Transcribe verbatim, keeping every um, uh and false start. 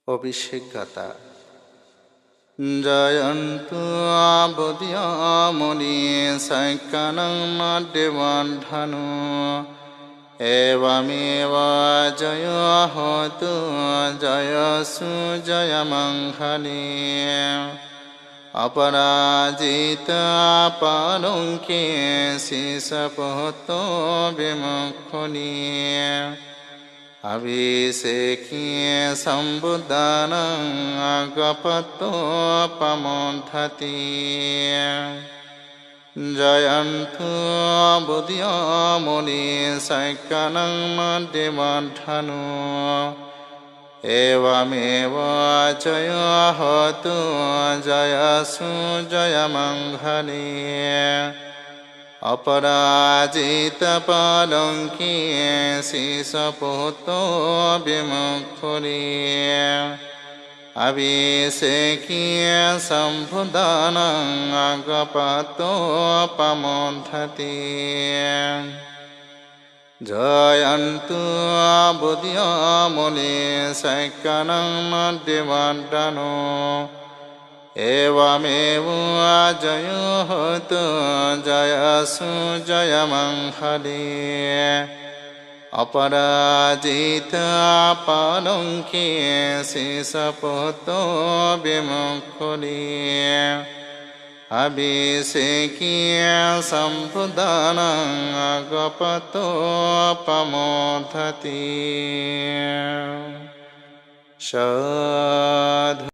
Abhisek gāthā. Jayanto bodhiyā mūle sakyānaṃ nandivaḍḍhano, evameva jayo hotu, jayassu jayamaṅgale. Aparājitapallaṅke sīsaputto vimugguli, abhiseke sambuddhānaṃ aggappatto pamodati. Jayanto bodhiyā mūle sakyānaṃ nandivaḍḍhano, evameva jayo hotu, jayassu jayamaṅgale. Aparājitapallaṅke sīsaputto vimugguli, abhiseke sambuddhānaṃ aggappatto pamodati. Jayanto bodhiyā mūle sakyānaṃ nandivaḍḍhano, evameva jayo hotu, jayassu jayamaṅgale. Aparājitapallaṅke sīsaputto vimugguli, abhiseke sambuddhānaṃ aggappatto pamodati. Sādhu.